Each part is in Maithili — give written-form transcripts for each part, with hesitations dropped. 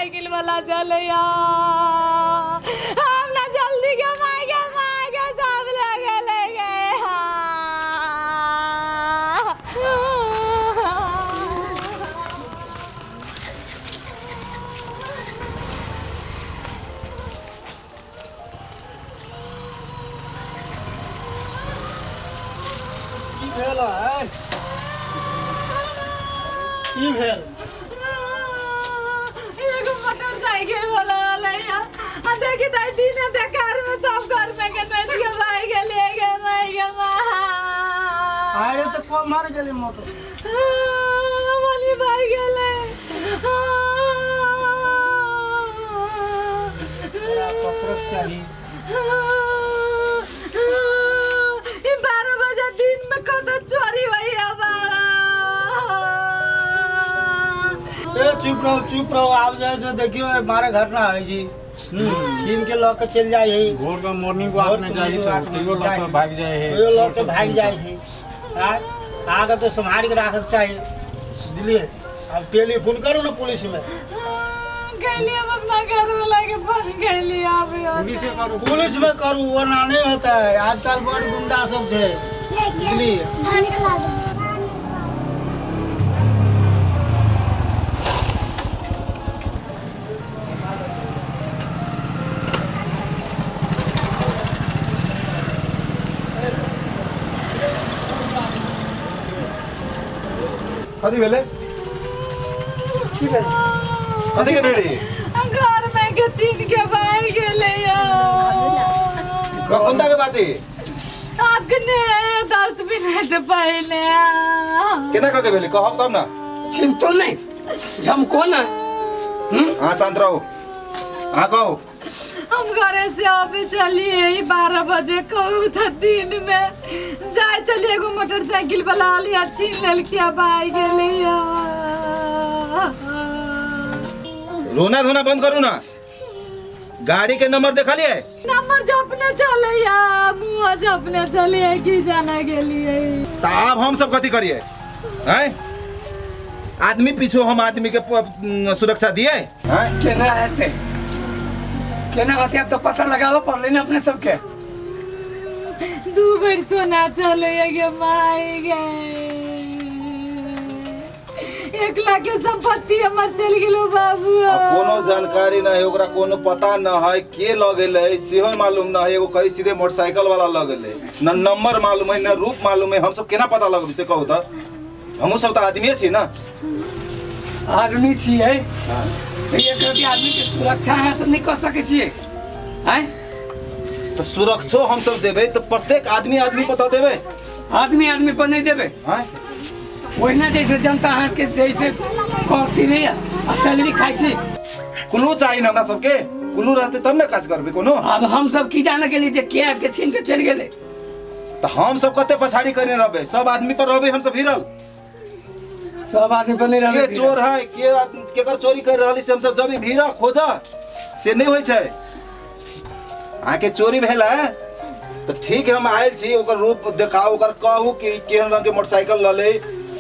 मोटरसाइकिल वाला चलैया। हम ना जल्दी गे माय गे माय गे सब ले गेलै गे। की भेल है? की भेल? एगो मोटरसाइकिल वाला आलै है आ देखी ताई दिने देखार में सब घर में के नच के भाग गेलिए गे माय गे माँ। अरे तो कम मार गेली मोटर। बोली भाग गेलै। तोरा पकड़क चाही। ई 12 बजे दिन में कतऽ चोरी भैया बाबा। ए चुप रहो चुप रहो, आब जाए से देखियो मारे घटना है जी। छीन के लऽ के चलि जाइ है। भोर के मॉर्निंग वॉक में जाइ छै, तैयो लऽ के भागि जाइ है। तैयो लऽ के भागि जाइ छै। आँय, अहाँके तऽ सम्हारि के राखक चाही, बुझलियै? आब टेलीफोन करू ने पुलिस में। गैली हम अपना घर वाला के फोन गैली आब। पुलिस के करू, पुलिस में करू, ओना नहीं होता है। आजकल बड़ गुंडा सब छै, बुझलियै? कथी भेलै? की भेलै? कथी के रेडी? घर में के छीन के भागि गेलै। कोनता के बात है? अखने 10 मिनट पहिले। केना कह के भेलै कहब तब ना। चिंतो नहीं झमको ना। अहाँ शांत रहू, अहाँ कहू। हम घरे से आबे चलिए 12 बजे कहू था दिन में जाए चलिए, एगो मोटरसाइकिल वाला लिया छीन लेलखिया भागि गेलिया। रोना धोना बंद करू ना। गाड़ी के नंबर देखलिए? नंबर जपने चलैया, मुँह जपने चलिए की जाना गेलिए। त आब हम सब कथी करिए हैं? आदमी पीछू हम आदमी के सुरक्षा दिए हैं? केना हेतै, केना हेतै? अब तो पता लगाबऽ पड़लै ने अपने सबके। 2 बेर सोना चलैया गे माय गे, 1 लाख के संपत्ति हमर चलि गेलो बाबू। आ कोनो जानकारी न है ओकरा, कोनो पता न है के लऽ गेलै सेहो मालूम न है। एगो कही सीधे मोटरसाइकिल वाला लऽ गेलै, न नंबर मालूम है न रूप मालूम है। हम सब केना पता लगबै से कहू तऽ? हमहूँ सब तऽ आदमीए छी ना। आदमी छियै तऽ एक रति आदमी के सुरक्षा अहाँ सब नहि कऽ सकै छियै? आँय, तऽ सुरक्षो हम सब देबै तऽ प्रत्येक आदमी आदमी पता देबै? आदमी आदमी पर नहीं देबै। आँय, ओहिना जैसे जनता अहाँके जैसे करती रही आ सैलरी खाइ छी। कुल्लू चाही ने हमरा सबके, कुल्लू रहतै तब ने काज करबै कोनो। आब हम सब की जाने गेली जे के आबि के छीन के चलि गेलै। तऽ हम सब कते पछाड़ी करने रहबै, सब आदमी पर रहबै हम सब भिड़ल। सब आदमी पर नहीं रहबै। के चोर है, के केकर चोरी कर रहल से हम सब जब भीड़ खोज से नहीं होइ छै। अहाँके चोरी भेल है तऽ ठीक है, हम आयल छी, ओकर रूप देखाउ, ओकर कहू कि केहन रंग के मोटरसाइकिल लऽ ले,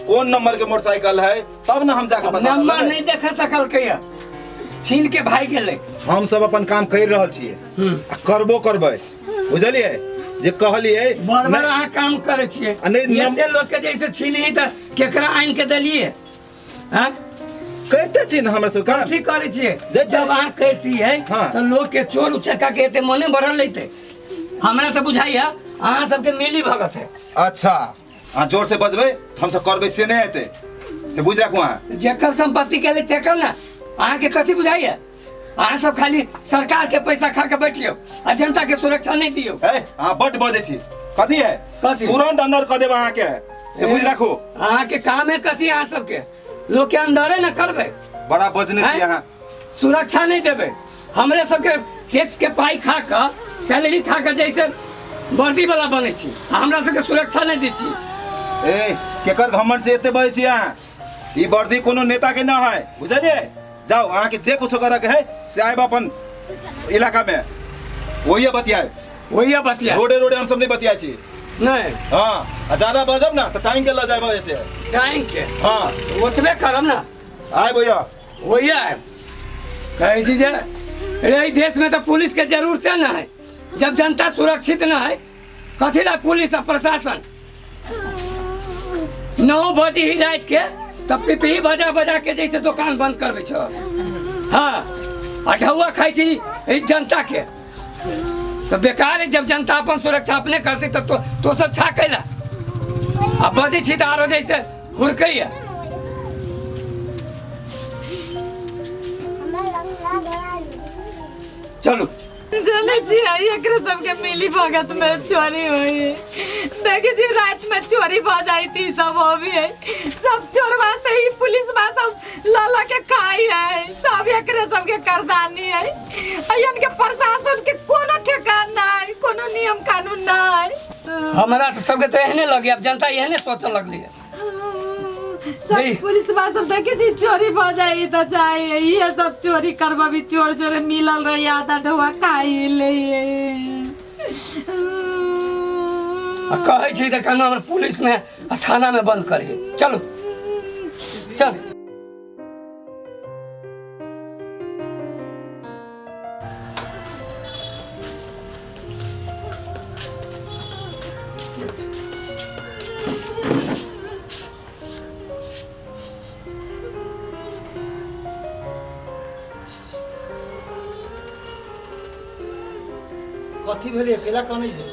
कोन नंबर के मोटरसाइकिल है, तब ने हम जाके पता नंबर लगेबै। नहीं देख सकलकै है, छीन के भागि गेलै। हम सब अपन काम कर रहल छियै आ करबो करबै, बुझलियै? जे कहलियै बड़ बड़ नहि- अहाँ काम करै छियै। आ नहि एते लोक के जैसे छीनही तऽ केकरा आनि के देलियै? हाँ? करिते छी ने हमरा सब काम। कथी करै छियै? जे- जब अहाँ करितियै हाँ। तऽ लोक के चोर उचक्का के एते मने भरल रहितै। हमरा तऽ बुझाइया अहाँ सबके मिली भगत है। अच्छा, अहाँ जोर से बजबै हम सब करबै से नहि हेतै, से बुझि राखू अहाँ। जेकर संपत्ति के लिए तेकर ने अहाँके कथी बुझाइया? अहाँ सब खाली सरकार के पैसा खा के बैठियो आ जनता के सुरक्षा नहीं दियो। ए, अहाँ बड्ड बजै छी, कथी है? कथी? तुरंत अंदर कऽ देब अहाँके, से बुझि राखू। अहाँके काम है कथी? अहाँ सबके लोक के अंदरे न करबै। बड़ा बजने छी हैं? अहाँ। सुरक्षा नहीं देबै। हमरे सबके टैक्स के पाई खा कऽ सैलरी खा कऽ जैसे वर्दी वाला बनै छी, आ हमरा सबके सुरक्षा नहीं दै छी। ए, केकर घमंड से एते बजै छी अहाँ? ई वर्दी कोनो नेता के न है, बुझलियै? जाओ, अहाँके जे कुछो करऽ के है से आयब अपन इलाका में, वही बतियाए। वही बतिया। रोडे रोडे हम सब नहीं बतियाए छी। नहीं। हाँ, आ ज्यादा बजब ना तो टाइम के लऽ जायब ऐसे। टाइम के? हाँ। ओतबे करब ना। आए भैया। वही आए। कहै छी जे रे एहि देशमे तऽ पुलिसके जरूरते न है। जब जनता सुरक्षित न है कथी ला पुलिस आ प्रशासन? 9 बजे ही रात के तब पिपही बजा बजा के जैसे दुकान बंद करबै छौ। हाँ, अठौआ खाइ छी एहि जनता के, तो बेकार है। जब जनता अपन सुरक्षा अपने करते तब तो सब छा कैला आ बजै छी तऽ आरो जैसे हुरकैया। चलू चले छियै, एकरे सबके मिली भगत में चोरी हुई। देखे छी रात में चोरी भ जाई थी, सब अभी है सब चोरवा से ही पुलिसवा सब ल ल के खाई है, सब एकरे सबके करदानी है। अयन के प्रशासन के कोनो ठेकान नहीं, कोनो नियम कानून नहीं। हमरा तऽ सबके तऽ एहने लगे, अब जनता एहने सोचऽ लगली है। सब पुलिस सब देखे छी चोरी भ जाई त जाई, ये सब चोरी करबा भी चोर चोर मिलल रही, आधा ढोआ खाई ले। आ कहै छी तऽ कहना हमर पुलिस में आ थाना में बंद करी। चलू चल। कथी भेलै केला कनै छै?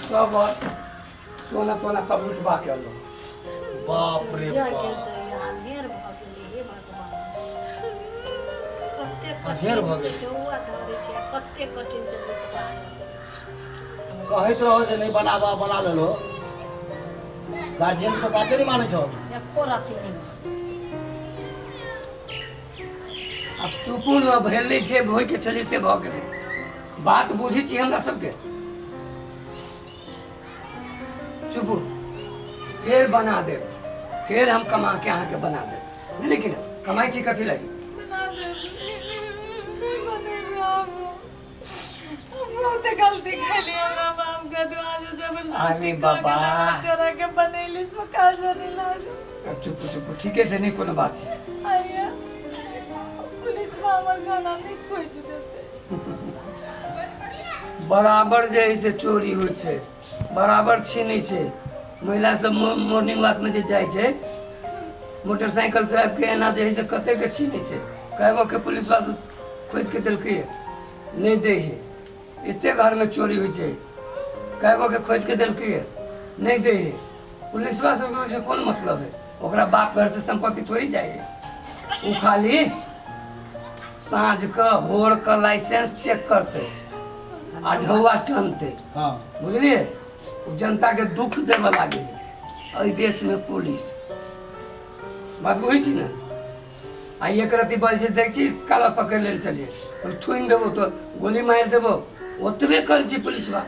सब सोना तोना सब लुटबा के अलो। बाप रे बाप, अन्हेर भऽ गेल। कहैत रहो जे नहीं बनाबा, बना लेलो। गार्जियन के बाते नहीं मानै छौ। अब चुपू न भेलै, जे होय के छलै से भऽ गेलै। बात बुझै छी हमरा सबके। चुपू, फेर बना देब, फेर हम कमा के अहाँके बना देब। बुझलियै कि नहि? कमाइ छी कथी लागी? बहुत गलती कैली हमरा बाप के दुआ से जबरदस्ती अरे बाबा। चोरा के बनैली सुखा जाने लागल। चुप चुप, ठीके छै, नहि कोनो बात छै। आइया पुलिस हमर गाना नहीं खोज देते। बराबर जे है से चोरी होइ छै, बराबर छीनै छै। महिला सब मॉर्निंग वॉक में जे जाइ छै मोटरसाइकिल से आबि के एना जे है से कते के छीनै छै। कहबो के पुलिस वाला खोज के देलकै नहि दै है। एते घर में चोरी होइ छै, कहबो के खोज के देलकै नहि दै है। पुलिसवा सबके कोन मतलब है? ओकरा बाप घर से संपत्ति थोड़ी जाइ है। ओ खाली साँझ के भोर के लाइसेंस चेक करते आ ढौआ टनते। हाँ बुझलिए? जनता के दुख देवे लागे एहि देश में पुलिस। बात बुझै छी ने? आ एक रति बजै छै, देख छी काला पकड़ि लेल चलिए, थुनि देबो तो गोली मारि देबो, ओतबे करै छी पुलिसवा।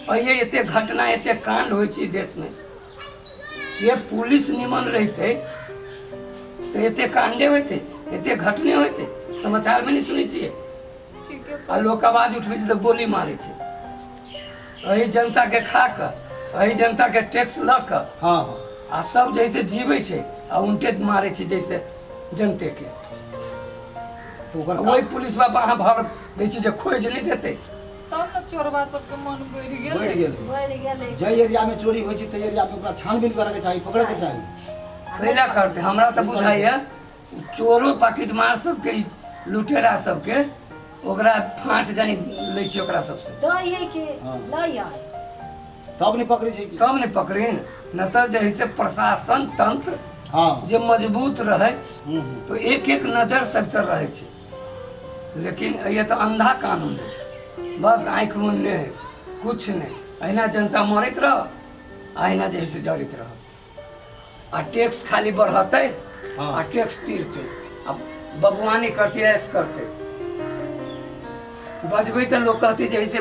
अहिए एते घटना एते कांड होइ छै देश में, से पुलिस निमन रहितै तऽ एते कांडे होइतै, एते घटने होइतै? समाचार में नहि सुनै छियै? आ लोक आवाज उठबै छै तऽ गोली मारै छै। एहि जनता के खा कऽ, एहि जनता के टैक्स लऽ कऽ हाँ आ सब जैसे जीबै छै आ उनटे मारै छै जैसे जनते के। तो ओकर वही पुलिस बाबा अहाँ भर दै छी जे खोजि नहि देतै तब ने चोरबा सबके मन बढ़ि गेल। बढ़ि गेल, बढ़ि गेलै। जाहि एरिया में चोरी होइ छै ताहि एरिया में ओकरा छानबीन करऽ के चाही, पकड़ऽ के चाही। कैला करतै? हमरा तऽ बुझाइया चोरो पाकिट मार सबके, लुटेरा सबके ओकरा फाँट जानी लै छै ओकरा सबसे। दै है कि लै है तब नहीं पकड़ै छै कि? तब नहीं पकड़े न तऽ जे है से प्रशासन तंत्र हाँ जे मजबूत रहे तो एक एक नजर सब तर रहे छै। लेकिन ये तो अंधा कानून है, बस आँखि मुन्ने है, कुछ नहीं। अहिना जनता मरैत रह, अहिना जे है से जड़ैत रह। आ टैक्स खाली बढ़तै हाँ। आ टैक्स तीरतै, आ बबुआनी करतै, ऐश करतै। बजबै तऽ लोक कहतै जे से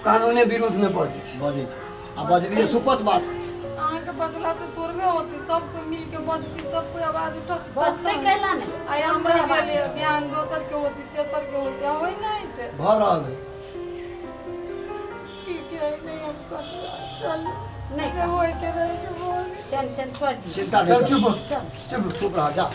कानूने विरुद्ध में बजै छै। बजै छै आ बजलियै सुपत बात। अहाँके बजला से थोड़बे होती, सब कोई मिल के बजती, सब कोई आवाज उठत। बजतै कैला नहि? आइ हमरा भेलै बिहान दोसर के होती, तेसर के होती, आ होइ नहि से भऽ रहल है। ठीक है, नहीं हम कनिया चलू। नहीं। जे होय के रहै छै, भऽ गेल। टेंशन छोड़ दी। चिंता नहीं चल कर। चुप हो, चुप। चुप रह जा।